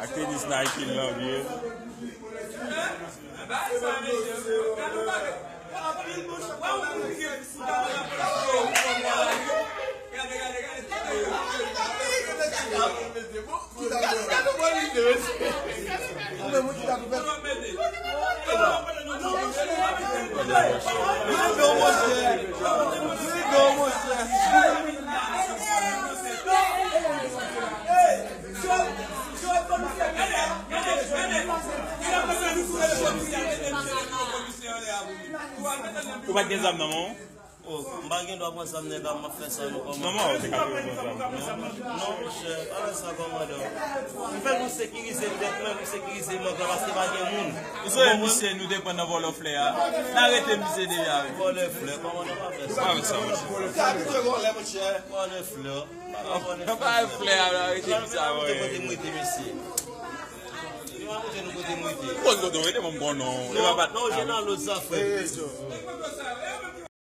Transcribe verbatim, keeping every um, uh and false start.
Ak tenis Nike l nan vye. Ou pa t gen zam nan men w? Oh, m pa gen dwa pran zam nèg a, m ap fè sa nou kòmandan. Non, non, ou te ka toujou pran zam. Non, non, monchè, pa fè sa kòmandan. M fè nou sekirize tèt mwen, nou sekirize mank la, paske pa gen moun. Ou sonje misye nou te pran nan vòlè flè a? N arete misye deja, wi. Vòlè flè, kòmandan, pa fè sa. Pa fè sa, monchè. Ou ka kite vòlè, monchè. Vòlè flè. Pa fè flè a, arete misye a, wi. Kote m rete, mesye? Yo pa montre nou kote m rete. Ou konn kote w rete, mwen m konnen w. E pa bat. Non, je nan lòt zafè.